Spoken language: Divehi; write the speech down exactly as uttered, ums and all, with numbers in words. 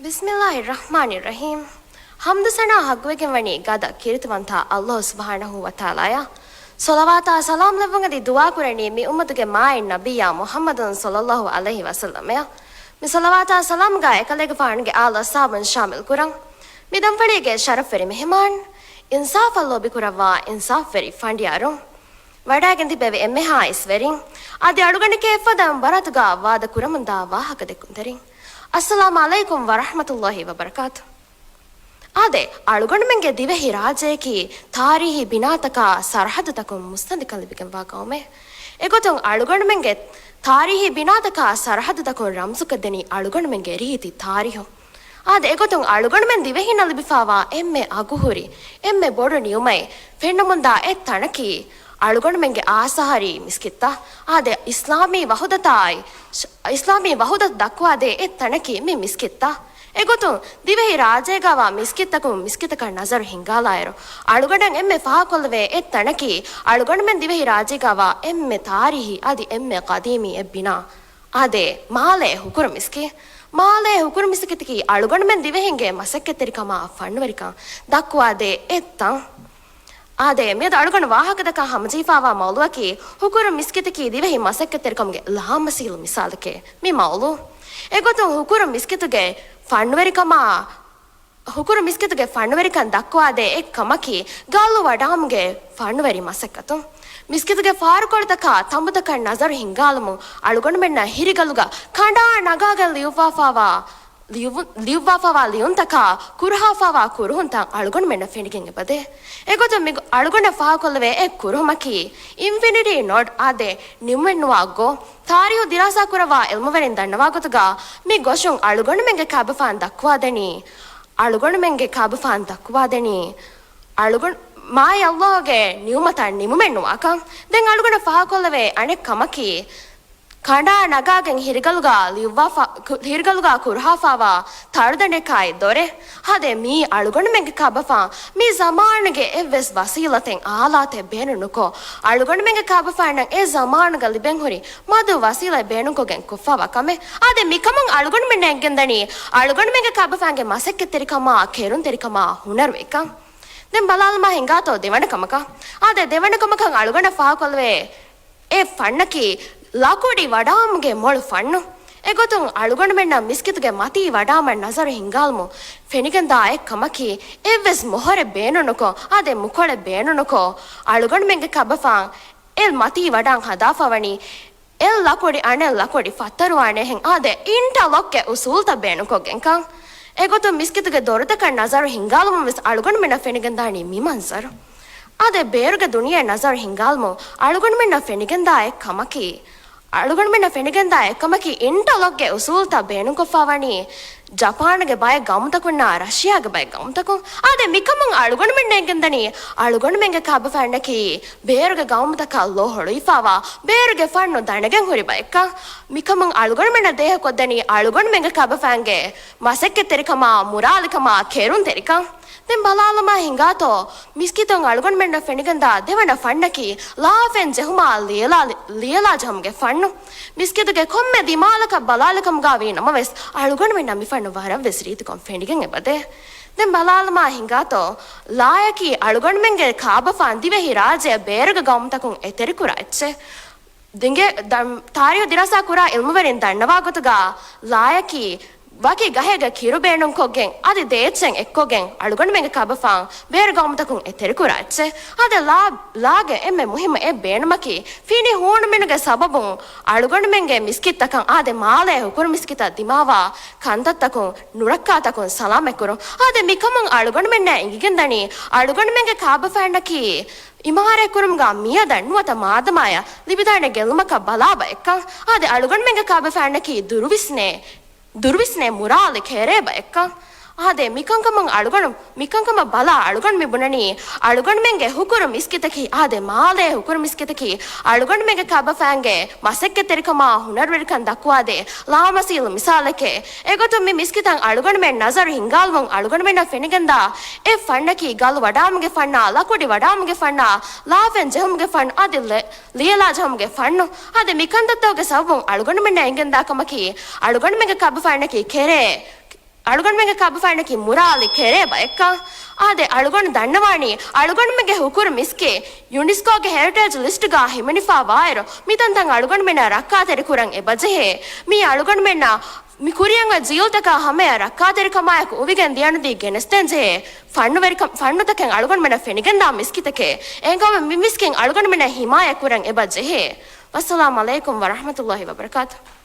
ބިސްމިއްލާހި ރަޙްމާނި ރަޙީމް. ޙަމްދު ސަނާ ޙައްޤުވެގެން ވަނީ ގަދަ ކީރިތިވަންތާ ﷲ ސުބްޙާނަހޫ ވަތަޢާލާއަށް. ޞަލަވާތާ ސަލާމް ލެއްވުން އަދި ދުޢާ ކުރަނީ މި އުއްމަތުގެ މާތް ނަބިއްޔާ މުޙައްމަދު ޞައްލައްލާހު ޢަލައިހި ވަސައްލަމައަށް. މި ޞަލަވާތާ ސަލާމްގަ އެކަލޭގެފާނުގެ އާލު އަޞްޙާބުން ޝާމިލް ކުރަން. މި ދަންފަޅީގެ ޝަރަފްވެރި މެހެމާން، އިންސާފަށް ލޯބި ކުރައްވާ އިންސާފްވެރި ފަނޑިޔާރުން. ވަޑައިގެން ތިބެވި އެންމެހާ އިސްވެރިން، އަދި އަޅުގަނޑެކޭ އެއްފަދަ އަނބަރާތުގަ ވާދަ ކުރަމުންދާ ވާހަކަ ދެއްކުންތެރިން. އައްސަލާމް ޢަލައިކުމް ވަރަޙްމަތުﷲި ވަބަރަކާތު. އާދެ، އަޅުގަނޑުމެންގެ ދިވެހި ރާއްޖެއަކީ ތާރީހީ ބިނާތަކާ ސަރަޙައްދުތަކުން މުއްސަނދިކަން ލިބިގެންވާ ގައުމެއް. އެގޮތުން އަޅުގަނޑުމެންގެ ތާރީހީ ބިނާތަކާ ސަރަޙައްދުތަކުން ރަމްޒުކޮށްދެނީ އަޅުގަނޑުމެންގެ ރީތި ތާރީހު. އާދެ، އެގޮތުން އަޅުގަނޑުމެން ދިވެހިންނަށް ލިބިފާވާ އެންމެ އަގުހުރި، އެންމެ ބޮޑު ނިޢުމަތް ފެންނަމުންދާ އެއް ތަނަކީ އަޅުގަނޑުމެންގެ އާސާރީ މިސްކިތްތައް. އާދެ، އިސްލާމީ ވަޙުދަތާއި، އިސްލާމީ ވަޙުދަތު ދައްކުވާދޭ އެއް ތަނަކީ މި މިސްކިތްތައް. އެގޮތުން، ދިވެހި ރާއްޖޭގަވާ މިސްކިތްތަކުން މިސްކިތަކަށް ނަޒަރު ހިންގާލާއިރު، އަޅުގަނޑަށް އެންމެ ފާހަގަކޮށްލެވޭ އެއް ތަނަކީ، އަޅުގަނޑުމެން ދިވެހި ރާއްޖޭގަވާ އެންމެ ތާރީހީ އަދި އެންމެ ޤަދީމީ އެއް ބިނާ. އާދެ، މާލޭ ހުކުރު މިސްކި-، މާލޭ ހުކުރު މިސްކިތަކީ އަޅުގަނޑުމެން ދިވެހިންގެ މަސައްކަތްތެރިކަމާ ފަންނުވެރިކަން ދައްކުވާދޭ އެއް ތަން. އާދެ، މިއަދު އަޅުގަނޑު ވާހަކަދައްކާ ހަމަޖެހިފާވާ މައުޟޫއަކީ ހުކުރު މިސްކިތަކީ ދިވެހި މަސައްކަތްތެރިކަމުގެ ލާމަސީލު މިސާލެކޭ މި މައުޟޫ. އެގޮތުން ހުކުރު މިސްކިތުގެ ފަންނުވެރިކަމާ، ހުކުރު މިސްކިތުގެ ފަންނުވެރިކަން ދައްކުވާދޭ އެއް ކަމަކީ ގަލު ވަޑާމުގެ ފަންނުވެރި މަސައްކަތު. މިސްކިތުގެ ފާރުކޮޅުތަކާ ތަނބުތަކަށް ނަޒަރު ހިންގާލުމުން އަޅުގަނޑުމެންނަށް ހިރިގަލުގަ ކަނޑާ ނަގާގެން ލިޔުއްވާފާވާ ލިޔުއްވު-، ލިޔުއްވާފަވާ ލިޔުންތަކާ ކުރުހާފަވާ ކުރުހުންތައް އަޅުގަނޑުމެންނަށް ފެނިގެން އެބަދޭ. އެގޮތުން މި އަޅުގަނޑަށް ފާހަގަކޮށްލެވޭ އެއް ކުރުހުމަކީ އިންފިނިޓީ ނޮޑް އާދެ، ނިމުމެއްނުވާ ގޮ. ތާރީހު ދިރާސާކުރައްވާ އިލްމުވެރިން ދަންނަވާ ގޮތުގަ މި ގޮށުން އަޅުގަނޑުމެންގެ ކާބަފާން ދައްކުވާދެނީ، އަޅުގަނޑުމެންގެ ކާބަފާން ދައްކުވާދެނީ، އަޅުގަނޑު މާތް ﷲ ގެ ނިޢުމަތަށް ނިމުމެއްނުވާކަން. ދެން އަޅުގަނޑަށް ފާހަގަކޮށްލެވޭ އަނެއް ކަމަކީ، ކަނޑާ ނަގާގެން ހިރިގަލުގަ ލިޔުއްވާފަ-، ކު-، ހިރިގަލުގަ ކުރުހާފާވާ ތަޅުދަނޑެއްކާއި ދޮރެއް. އާދެ، މީ އަޅުގަނޑުމެންގެ ކާބަފާން މި ޒަމާނުގެ އެއްވެސް ވަސީލަތެއް އާލާތެއް ބޭނުން ނުކޮށް، އަޅުގަނޑުމެންގެ ކާބަފާނަށް އެ ޒަމާނުގަ ލިބެން ހުރި މަދު ވަސީލަތް ބޭނުންކޮށްގެން ކޮށްފާވާ ކަމެއް. އާދެ، މިކަމުން އަޅުގަނޑުމެންނަށް އެނގެންދަނީ، އަޅުގަނޑުމެންގެ ކާބަފާންގެ މަސައްކަތްތެރިކަމާ، ކެރުންތެރިކަމާ، ހުނަރުވެރިކަން. ދެން ބަލާލަމާ ހިނގާތޯ ދެވަނަ ކަމަކަށް. އާދެ، ދެވަނަ ކަމަކަށް އަޅުގަނޑަށް ފާހަގަކޮށްލެވޭ އެ ފަންނަކީ ލަކުޑި ވަޑާމުގެ މޮޅު ފަންނު. އެގޮތުން އަޅުގަނޑުމެންނަށް މިސްކިތުގެ މަތީ ވަޑާމަށް ނަޒަރު ހިންގާލުމުން ފެނިގެންދާ އެއް ކަމަކީ، އެއްވެސް މޮހޮރެއް ބޭނުންނުކޮށް، އާދެ، މުކޮޅެއް ބޭނުންނުކޮށް، އަޅުގަނޑުމެންގެ ކާބަފާން އެ މަތީ ވަޑާން ހަދާފަވަނީ އެއް ލަކުޑި އަނެއް ލަކުޑި ފައްތަރުވާނެހެން، އާދެ، އިންޓަލޮކްގެ އުސޫލުތައް ބޭނުންކޮށްގެންކަން. އެގޮތުން މިސްކިތުގެ ދޮރުތަކަށް ނަޒަރު ހިންގާލުމުން ވެސް އަޅުގަނޑުމެންނަށް ފެނިގެންދާނީ މި މަންޒަރު. އާދެ، ބޭރުގެ ދުނިޔެއަށް ނަޒަރު ހިންގާލުމުން އަޅުގަނޑުމެންނަށް ފެނިގެންދާ އެއް ކަމަކީ، އަޅުގަނޑުމެންނަށް ފެނިގެންދާ އެއް ކަމަކީ، އިންޓަލޮކްގެ އުސޫލުތައް ބޭނުންކޮށްފާވަނީ ޖަޕާނުގެ ބައެއް ގައުމުތަކުންނާ ރަޝިޔާގެ ބައެއް ގައުމުތަކުން. އާދެ، މިކަމުން އަޅުގަނޑުމެންނަށް އެނގެންދަނީ، އަޅުގަނޑުމެންގެ ކާބަފާނަކީ ބޭރުގެ ގައުމުތަކަށް ލޯ ހޮޅުވިފާވާ، ބޭރުގެ ފަންނު ދަނެގެން ހުރި ބައެއްކަން. މިކަމުން އަޅުގަނޑުމެންނަށް ދޭހަކޮށްދެނީ، އަޅުގަނޑުމެންގެ ކާބަފާންގެ މަސައްކަތްތެރިކަމާ، މުރާލިކަމާ، ކެރުންތެރިކަން. ދެން ބަލާލަމާ ހިނގާތޯ، މިސްކިތުން އަޅުގަނޑުމެންނަށް ފެނިގެންދާ ދެވަނަ ފަންނަކީ، ލާފަން ޖެހުމާ ލިޔެލާ، ލިޔެލާ ޖެހުމުގެ ފަންނު. މިސްކިތުގެ ކޮންމެ ދިމާލަކަށް ބަލާލިކަމުގަ ވީ ނަމަވެސް، އަޅުގަނޑުމެންނަށް މި ފަންނު ވަރަށްވެސް ރީތިކޮށް ފެނިގެން އެބަދޭ. ދެން ބަލާލަމާ ހިނގާތޯ، ލާޔަކީ އަޅުގަނޑުމެންގެ ކާބަފާން ދިވެހި ރާއްޖެއަށް ބޭރުގެ ގައުމުތަކުން އެތެރެކުރާ އެއްޗެއް. ދިނގެ ދަ-، ތާރީހު ދިރާސާ ކުރާ އިލްމުވެރިން ދަންނަވާ ގޮތުގަ، ލާޔަކީ ވަކި ގަހެއްގަ ކިރު ބޭނުންކޮށްގެން، އަދި ދޭއްޗެއް އެއްކޮށްގެން އަޅުގަނޑުމެންގެ ކާބަފާން ބޭރު ގައުމުތަކުން އެތެރެކުރާ އެއްޗެއް. އާދެ، ލާ، ލާގެ އެންމެ މުހިއްމު އެއް ބޭނުމަކީ، ފިނި ހޫނުމިނުގެ ސަބަބުން އަޅުގަނޑުމެންގެ މިސްކިތްތަކަށް، އާދެ، މާލޭ ހުކުރު މިސްކިތަށް ދިމާވާ ކަންތައްތަކުން، ނުރައްކާތަކުން ސަލާމަތްކުރުން. އާދެ، މިކަމުން އަޅުގަނޑުމެންނަށް އެނގިގެންދަނީ، އަޅުގަނޑުމެންގެ ކާބަފާނަކީ އިމާރާތްކުރުމުގަ މިއަދަށް ނުވަތަ މާދަމާޔަށް ލިބިދާނެ ގެއްލުމަކަށް ބަލާ ބައެއްކަން. އާދެ، އަޅުގަނޑުމެންގެ ކާބަފާނަކީ ދުރުވިސްނޭ، ދުރުވިސްނޭ މުރާލި ކެރޭ ބައެއްކަން. އާދެ، މިކަންކަމަށް އަޅުގަނޑު، މިކަންކަމަށް ބަލާ އަޅުގަނޑު މި ބުނަނީ، އަޅުގަނޑުމެންގެ ހުކުރު މިސްކިތަކީ، އާދެ، މާލޭ ހުކުރު މިސްކިތަކީ، އަޅުގަނޑުމެންގެ ކާބަފާންގެ މަސައްކަތްތެރިކަމާ ހުނަރުވެރިކަން ދައްކުވާދޭ ލާމަސީލު މިސާލެކޭ. އެގޮތުން މި މިސްކިތަށް އަޅުގަނޑުމެން ނަޒަރު ހިންގާލުމުން އަޅުގަނޑުމެންނަށް ފެނިގެންދާ އެއް ފަންނަކީ ގަލު ވަޑާމުގެ ފަންނާ، ލަކުޑި ވަޑާމުގެ ފަންނާ، ލާފަން ޖެހުމުގެ ފަން އަދި ލެ-، ލިޔެލާ ޖެހުމުގެ ފަންނު. އަދި މިކަންތައްތަކުގެ ސަބަބުން އަޅުގަނޑުމެންނަށް އެނގެންދާ ކަމަކީ، އަޅުގަނޑުމެންގެ ކާބަފާނަކީ ކެރޭ، އަޅުގަނޑުމެންގެ ކާބަފައިނަކީ މުރާލި ކެރޭ ބައެއްކަން. އާދެ، އަޅުގަނޑު ދަންނަވާނީ އަޅުގަނޑުމެންގެ ހުކުރު މިސްކިތް ޔުނިސްކޯގެ ހެރިޓޭޖް ލިސްޓްގަ ހިމެނިފަ ވާއިރު، މި ތަންތަން އަޅުގަނޑުމެންނަށް ރައްކާތެރި ކުރަން އެބަޖެހޭ. މީ އަޅުގަނޑުމެންނަށް މި ކުރިއަށް އޮތް ޖީލްތަކާ ހަމަޔަށް ރައްކާތެރިކަމާއެކު އުވިގެން ދިޔަނުދީ ގެނެސްދޭން ޖެހޭ ފަންނުވެރިކަން، ފަންނުތަކެއް އަޅުގަނޑުމެންނަށް ފެނިގެންދާ މިސްކިތެކޭ. އެހެންކަމުން މި މިސްކިތް އަޅުގަނޑުމެންނަށް ހިމާޔަތް ކުރަން އެބަ ޖެހޭ. ވައްސަލާމް ޢަލައިކުމް ވަރަޙްމަތުﷲި ވަބަރަކާތުހު.